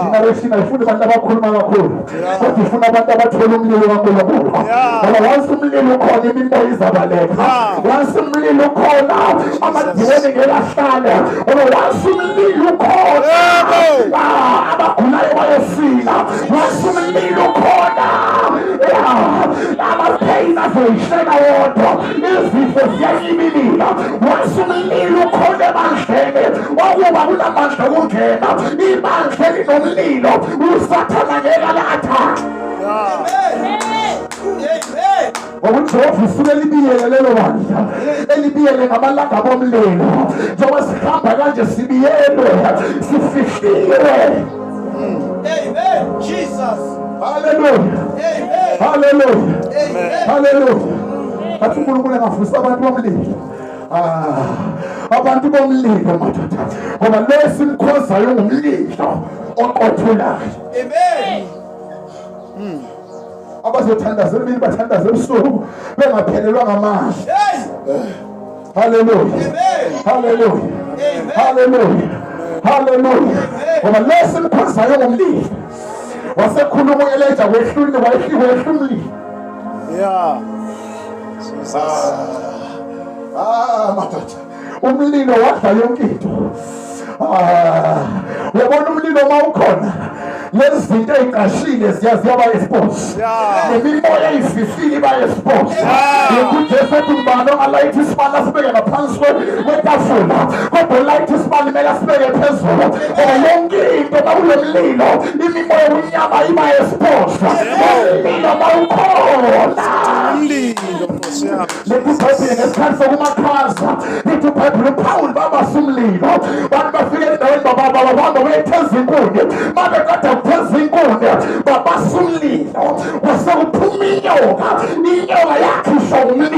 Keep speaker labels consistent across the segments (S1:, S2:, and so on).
S1: generation ayifuni abantu abakhuluma kakhulu kodwa ifuna abantu abathola umlilo kaNkulunkulu ngoba once umlilo ukhona imimoya izabaleka once umlilo ukhona amadimoni ngeke ahlale ngoba once umlilo ukhona abagulayo bayasila once umlilo ukhona amapain azoyisheka wodwa izifo ziyanyibilika once umlilo ukhona ebandleni wakuba kunamandla okungena ibandla linomlilo usathana ngeke latha ngokuJehova usuke libiyele lelo bandla elibiyele ngamalanga bomlilo njengoba sihamba kanje sibiyelwe sifihliwe.
S2: Amen. Jesus.
S1: Hallelujah.
S2: Amen.
S1: Hallelujah.
S2: Amen.
S1: Hallelujah. Athi uNkulunkulu engavusa abantu bomlilo. Abantu bomlilo madoda ngoba lesimkhozayo ngumlilo oqothulayo.
S2: Amen.
S1: Abazothandazela mina bathandaze ebusuku bengaphelelwa ngamandla. Hallelujah.
S2: Amen.
S1: Hallelujah.
S2: Amen.
S1: Hallelujah. Hallelujah. Ngoba lesimkhozayo ngumlilo. Wasekhuluma uElijah wehlule wayehliwe umlilo.
S3: Yeah. Jesus.
S1: Madoda umlilo wadla yonke into. Uyabona umlilo mawukhona lezi zinto eziqashile ziyaba expose nemimoya eyififile iba expose ukuJesu ethi ngibani ongalayitha isibani asibeke ngaphansi kwetafula kodwa ulayitha isibani kumele asibeke phezulu ngoba yonke into mawulemlilo imimoya unyama iba expose umlilo mawukhona lethi iBhayibheli ngesikhathi sokumakhaza lithi iBhayibheli uPawuli babasa umlilo bantu bafike endaweni babamba betheza inkuni mabe kade kutheza inkuni babasa umlilo wasekuphuma inyoka yakhishwa umlilo.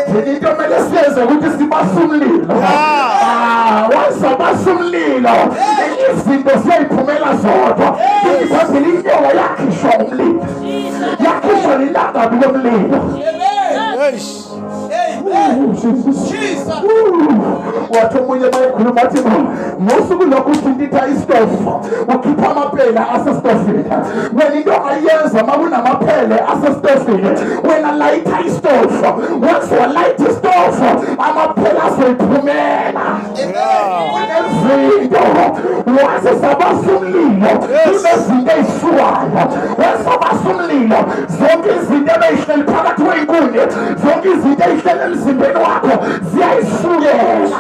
S1: Into kumele siyenze ukuthi sibase umlilo wasabasa umlilo izinto siyayiphumela zodwa iBhayibheli inyoka yakhishwa umlilo yakhishwa lilangabi lomlilo.
S2: Jesus.
S1: Wathi omunye bayikhuluma athi ngosuku lokhu uthintitha isitofu ukhipha amapela asesitofini wena into ayenza makunamaphele asesitofini wena layitha isitofu once walayitha isitofu amaphela azoyiphumela kunezinto once sabasa umlilo kunezinto ey'suwayo once sabasa umlilo zonke izinto ebeyihleli phakathi kwey'nkuni zonke izinto ey'hleli emzimbeni wakho ziyayisukela.